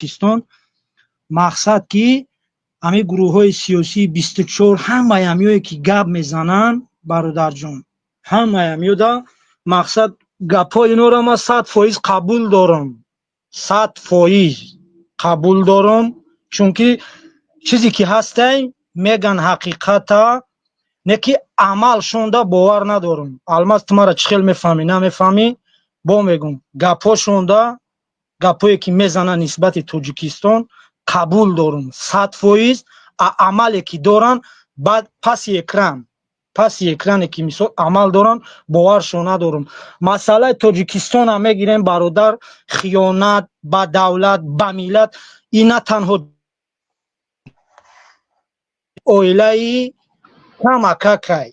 Тоҷикистон. Мақсад, ки ҳамин гурӯҳҳои сиёсии 24, ҳамаи ҳамиое ки гап мезананд, бародарҷон, ҳамаи ҳамиёда мақсад, гапҳои инора ман 100% қабул дорам, 100% қабул дорам, чунки чизе ки ҳастай, меган, ҳақиқата. Не ки амалшонда бовар надорам. Алмаз, ту мара чӣ хел мефаҳмӣ, намефаҳмӣ, бо мегум, гапҳошонда, гапҳое ки мезананд нисбати Тоҷикистон, қабул дорам 100%. А амале ки доранд баъд паси экране ки мисол амал доранд, боваршон надорам. Масъалаи Тоҷикистонам мегирем, бародар, хиёнат ба давлат, ба миллат, ин на танҳо оилаи камакакай,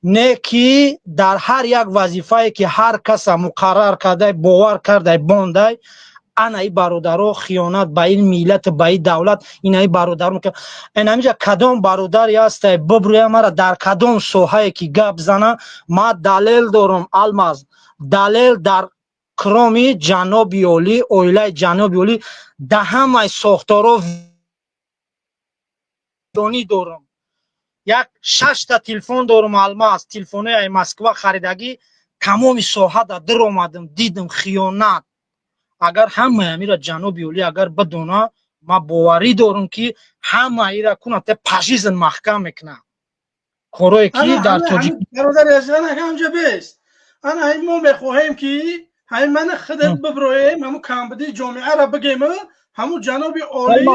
не ки дар ҳар як вазифае ки ҳар каса муқаррар кардай, бовар кардай, бондай, ана и бародаро хиёнат ба ин миллат, ба ин давлат, инаи бародаро. Инамиҷа кадом бародаре ҳастай, бибрӯя, мара дар кадом соҳае ки гап зана, ма далел дорам. Алмаз, далел дар кроми ҷаноби олӣ, оилаи ҷаноби олӣ, да ҳамаи сохторо донӣ дорам. Як шашта телефон дорам, Алмаз, телефонои ай Москва харидагӣ. Тамоми соҳада диромадам, дидам хиёнат. Агар ҳамаи амира ҷаноби олӣ агар бидона, ман боварӣ дорам, ки ҳама ира кунад, те пажизн маҳкам мекунад корое ки дар Тоҷик. Бародари азиз, ана ҳамҷа бест, ана ҳамин мо мехоҳем, ки ҳамин мана худат биброем, ҳамун камбудии ҷомеаро бигем, ҳамун ҷаноби олӣ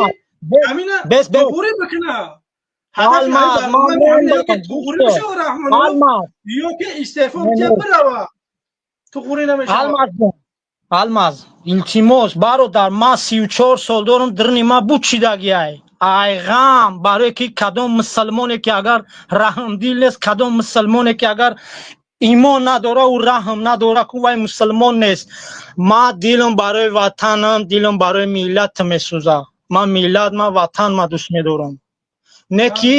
ҳамина туғурӣ бикунад. Туғурӣ бишава Раҳмонов ё ки истеъфо бидиҳад, бирава, туғурӣ намешавад. Алмаз, илтимос, бародар, ман 34 сол дорам, дирни ма бучидагиай айғам, барое ки кадом мусалмоне ки агар раҳмдил нест, кадом мусалмоне ки агар имон надора, ӯ раҳм надора ку, вай мусалмон нест. Ма дилам барои ватанам, дилам барои миллатам месӯза. Ман миллат, ман ватан ма дӯст медорам, не ки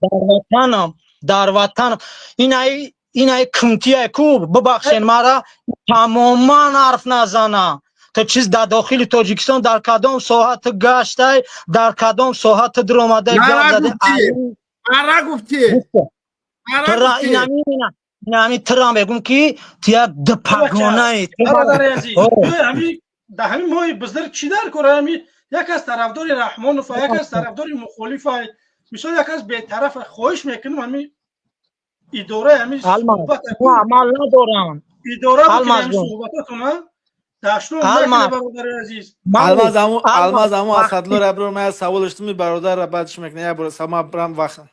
дар ватанам, дар ватанам инаи инаи кунтие ку, бибахшен мара, тамоман ҳарф назана. Ту чиз дар дохили Тоҷикистон дар кадом соҳа ту гаштай, дар кадом соҳа ту дуромадай, гап задай? Ара гуфтӣ. Инами тира мегум, ки ту як дупагонаи. Дар ҳамин моҳи бузург чӣ дар кора? Ҳами як аз тарафдори Раҳмонов, як аз тарафдори мухолифа, мисол, як аз бетараф. Хоҳиш мекунам, ҳами идораи ҳами амал надорам. Идора суҳбататона даштон бародари азиз. Алмаз, аму, Алмаз, аму Асадло рабро ма савол доштум, бародар, баъдш мекунам, як бор сама брам вақт.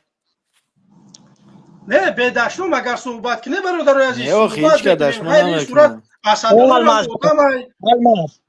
Не, бедаштум агар суҳбат кунӣ, бародари азиз. Не, ҳеҷ ка дашном намекунам.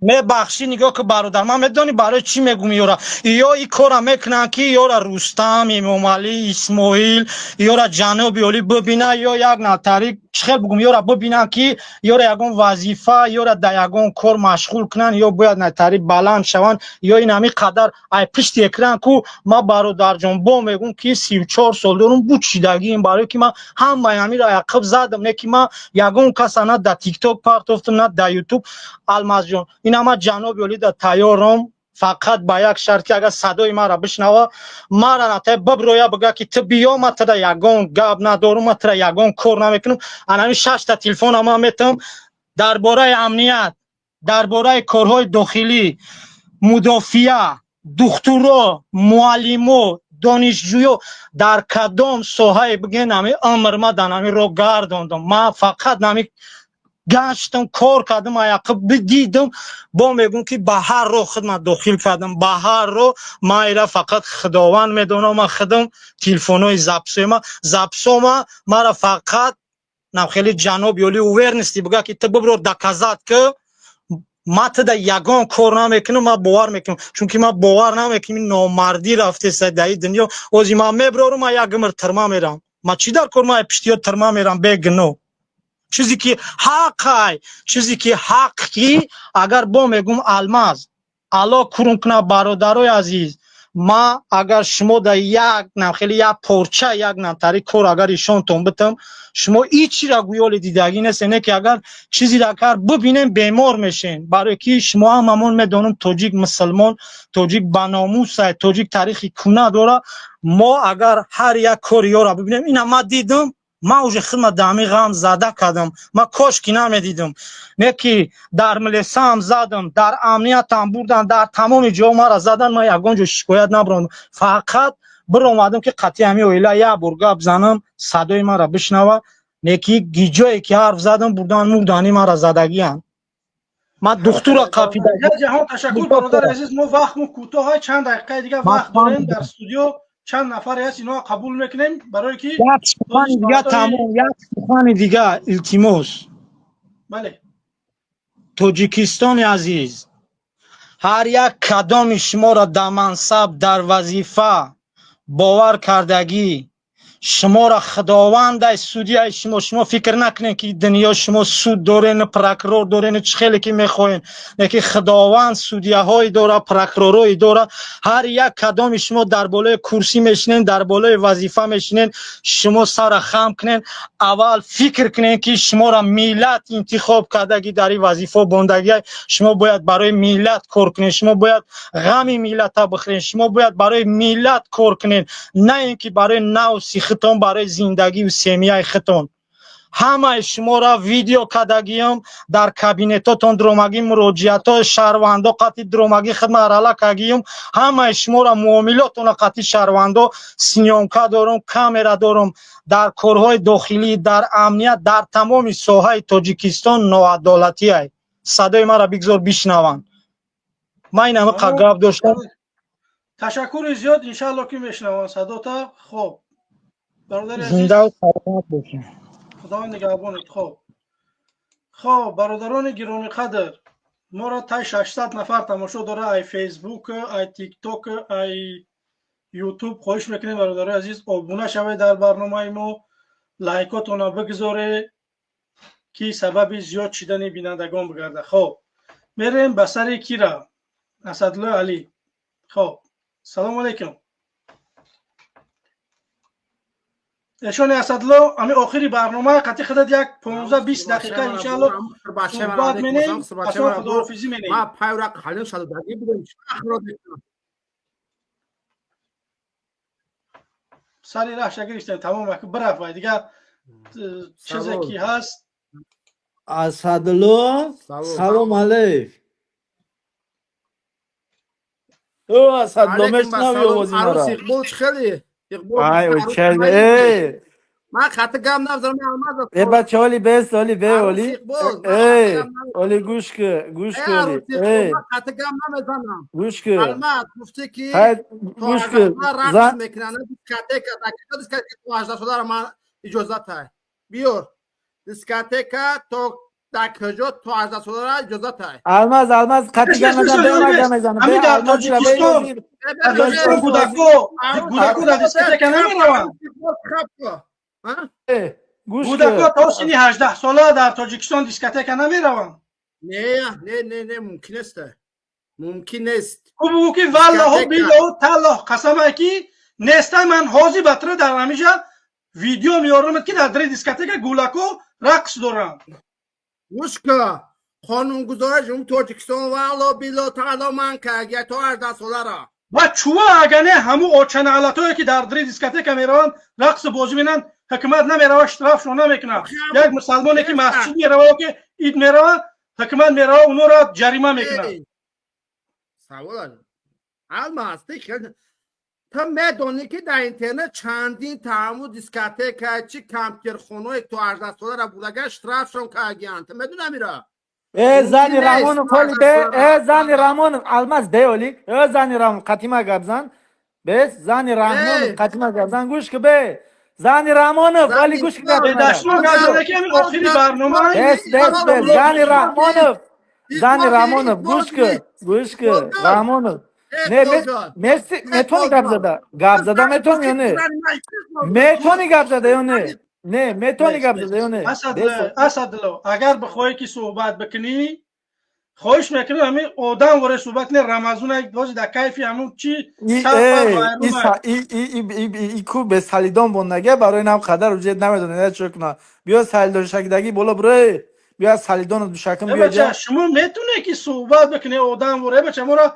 Мебахшӣ, нигоҳ ки, бародар, ман медонӣ барои чӣ мегум? Ёра ё и кора мекунанд, ки ёра Рустам Эмомалӣ, Исмоил, ёра ҷаноби олӣ бибина, ё як натари, чӣ хел бугум, ёра бибинанд, ки ёра ягон вазифа, ёра дар ягон кор машғул кунанд, ё бояд натари баланд шаванд, ё ин ҳамин қадар ай пишти экран ку. Ма, бародарҷон, бо мегум, ки 34 сол дорум, бучидагиим, барое ки ман ҳамаи ҳаминро яқиб задам, не ки ман ягон каса на дар Тикток партофтам, на дар Ютуб. Алмазҷон, ина ман ҷаноби олида тайёрам, фақат ба як шарт, ки агар садои маро бишнава, мара натай биброя, бига, ки ту биё, ма тира ягон гап надорум, ма тира ягон кор намекунам. Анами шашта телефона ман метавам дар бораи амният, дар бораи корҳои дохилӣ, мудофиа, духтуро, муаллимо, донишҷӯё, дар кадом соҳае бигӯен, ҳами умр ма дар ҳами роҳ гардондам. Ман фақат нами гаштам, кор кардам, аяқиб бидидам. Бо мегӯм, ки ба ҳар роҳ хидмат дохил кардам, ба ҳар роҳ. Ман ира фақат Худованд медонам. Ман худам телефонҳои записома, записома мара фақат хеле ҷаноби оли уверенности буга, ки ту бибро, доказать ки ма туда ягон кор намекунам. Ман бовар мекунам, чунки ман бовар намекунам, номардӣ рафтеса дар ин дунё. Ози ман меброрум, ман як умр тирма мерам. Ма чӣ дар кор? Ман пиштиё тирма мерам бегуноҳ. Чизе ки ҳақай, чизе ки ҳақ, ки агар бо мегум, Алмаз, Алло курум куна, бародарои азиз. Ма агар шумо да як нам хеле як порча як намтари кор агар ишонтон битам, шумо ичира гӯёли дидагӣ нест, не ки агар чизи дакар бибинем, бемор мешен. Барои ки шумо ҳамамон медонем, тоҷик мусулмон, тоҷик баномусай, тоҷик таърихи куна дора. Мо агар ҳар як кори ёра бибинем, ина ма дидам, ман уже хидмат дами ғам зада кардам, ма кошки намедидам, не ки дар милисаам задам, дар амниятам бурдан, дар тамоми ҷо мара задан, ман ягон ҷо шикоят набаромадам. Фақат биромадам, ки қатъи ҳами оила як бор гап занам, садои мара бишнава. Не ки гиҷое ки ҳарф задам, бурдан мурдани мара задагиянд. Ман духтура қапида. Ҷаҳон, ташаккур, бародари азиз. Мо вақтмо кӯтоҳ, чанд дақиқаи дига вақт дорем. Дар студио чанд нафаре ҳаст, инҳо қабул мекунем, барое ки як сухани дига тамом, як сухани дига, илтимос. Бале. Тоҷикистони азиз, ҳар як кадоми шуморо дар мансаб, дар вазифа бовар кардагӣ, шуморо худовандай судияи шумо. Шумо фикр накунед, ки дунё шумо суд дорен, прокурор дорен, чӣ хеле ки мехоҳен, лекин худованд судияҳое дора, прокуророе дора. Ҳар як кадоми шумо дар болои курсӣ мешинен, дар болои вазифа мешинен, шумо сара хам кунен, аввал фикр кунен, ки шуморо миллат интихоб кардагӣ, дар ин вазифа бондагӣ. Шумо бояд барои миллат кор кунед, шумо бояд ғами миллата бихӯред, шумо бояд барои миллат кор кунед, на ин ки барои нафси худтон, барои зиндагию семьяи худтон. Ҳамаи шуморо видео кардагиам, дар кабинетотон дуромагӣ, муроҷиатҳои шаҳрвандо қатъи дуромагӣ хидмат арала кардагиам, ҳамаи шуморо муомилотона қатъи шаҳрвандо съёмка дорум, камера дорум. Дар корҳои дохилӣ, дар амният, дар тамоми соҳаи Тоҷикистон ноадолатиай. Садои маро бигзор бишнаванд. Ман ин ҳама гап доштам. Ташаккури зиёд, иншаалло, ки мешнаванд садота. Хоб, бародари азиз, зиндаву саломат бошед. Худованд нигаҳбонед. Хоб, бародарони гиромиқадр, моро тай 600 нафар тамошо дора ай Фейсбук, ай Тикток, ай Ютуб. Хоҳиш мекунем, бародарои азиз, обуна шавед дар барномаи мо, лайкотона бигзоре, ки сабаби зиёд шидани бинандагон бигарда. Хоб, мерем ба сари кира, Асадуллои Алӣ. Хоб, салому алайкум, эшони Асадло. Ами охири барнома қатъи худат як 15-20 дақиқа, иншаалло, суҳбат менем, пасон худоҳофизӣ менем. Сари раҳша гирифтем, тамом, бирафт вай дигар чизе ки ҳаст. Асадло, салом алейк. Ӯ Асадло, мешнави овози маро? Иқбол, чӣ хеле? Ай, очел, эй. Ман хати гам назарам, Алмаз. Э, бача, оли бес, оли бе, оли. Эй, оли гӯш ки, гӯш ки, оли. Эй. Хати гам намезанам. Гӯш ки. Алмаз, гуфти ки Ҳай, гӯш ки. Рақс мекунанд, дискотека, дискотека то 18 сола ман иҷозат ҳай. Биёр. Дискотека то дар куҷо то 18 сола иҷозат ҳай. Алмаз, Алмаз, хати гам назан, бе, ман гам мезанам. Ами дар Тоҷикистон, дар Тоҷикистон кӯдако дар дискотека намераванд. Кӯдако то синни 18 сола дар Тоҷикистон дискотека намераванд. Не, не, не, не, мумкин нест, мумкин нест. Бигӯ ки валлоҳу биллоҳу таллоҳ, қасамае ки нестай. Ман ҳозир ба тира дар ҳамиҷа видео меорамад, ки дар дари дискотека гӯлако рақс доранд. Гӯш ка, қонунгузори Ҷумҳури Тоҷикистон валло билло таъало ман кард то 18 соларо. Ва чува агар не, ҳамун очанаалатое ки дар дари дискотека мераванд, рақсу бозӣ менанд, ҳукумат намерава, штрафшон намекунад. Як мусалмоне ки масҷид мерава, ки ид мерава, ҳукумат мерава, онҳоро ҷарима мекунад. Савол Алмаз, ту медонӣ, ки дар интернет чандин тааму дискотека чи компютерхонаое то 18 солара будага, штрафшон кардиянд, ту медонӣ амира? Э, зани Рамонов, оли бе, э, зани Рамонов, Алмаз, бе, оли. Э, зани Рамонов, қатима гап зан. Бес, зани Раҳмонов, қатима гап зан, гӯш ки, бе. Зани Раҳмонов, оли гӯш ки гап. Бедаштон гап зада, ки ҳамин охири барнома. Бес, бес, бес, зани Раҳмонов. Зани Раҳмонов, гӯш ки, гӯш ки, Раҳмонов. Не, меси, метони гап зада. Гап зада метони ё не? Метони гап зада ё не? Не, метони гап зада ё не? Асадло, агар бихоҳӣ ки суҳбат бикунӣ, Хоҳиш мекунем, ҳамин одам воре суҳбат кунем. Рамазон бози дар кайфи ҳамун чи. И ку бе Салидон бондаге, барои нам қадар уҷет намедонед чо куна. Биё, Салидон шакидагӣ боло бирой, биё, Салидону душакм. Биё, шумо метунед ки суҳбат бикунед одам воре. Бача, моро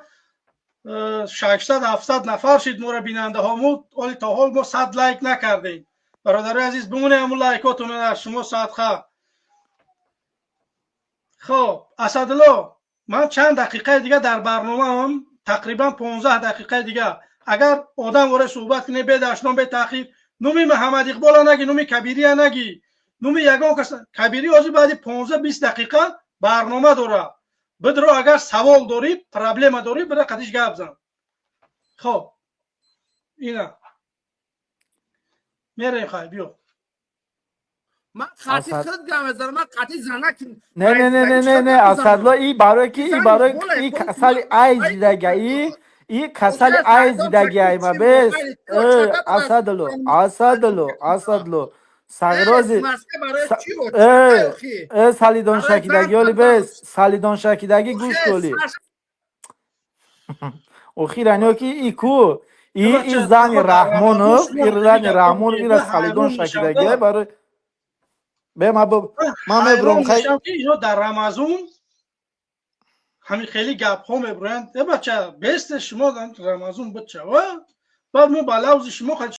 600-700 нафар шид моро бинандаҳомо. Оли то ҳол мо 100 лайк накардем. Бародарои азиз, бимоне ҳамун лайкотон аз шумо садқа. Хоб, Асадулло, ман чанд дақиқаи дига дар барномаам, тақрибан 15 дақиқаи дига. Агар одам воре суҳбат кунед, бе дашном, бе таъхир, номи Муҳаммад Иқбола наги, номи Кабирия наги, номи ягон кас. Кабирӣ ҳозир баъди 15-20 дақиқа барнома дорад. Бидро, агар савол дорӣ, проблема дорӣ, бира қадиш гап зан. Хоб, ина мерем. Хай, биё. Ман қати худ гап мезанам, ман қати занак. Не, не, не, не, не, не, Асадло, и барои ки и барои и касали ай зидага, и касали ай зидаги айма бес. Асадло, Асадло, Асадло, сагрози э Салидон шакидаги, оли бес, Салидон шакидаги, гӯш коли. Охираниё ки и ку и зани Раҳмонов, и зани Раҳмонов, ира Салидон шакидаги барои бе ма мебурам. Хай, ино дар Рамазон ҳамин хеле гапҳо мебуроянд. Э бача, бесте шумо, рамазон бичава, баъд мо ба лавзи шумо.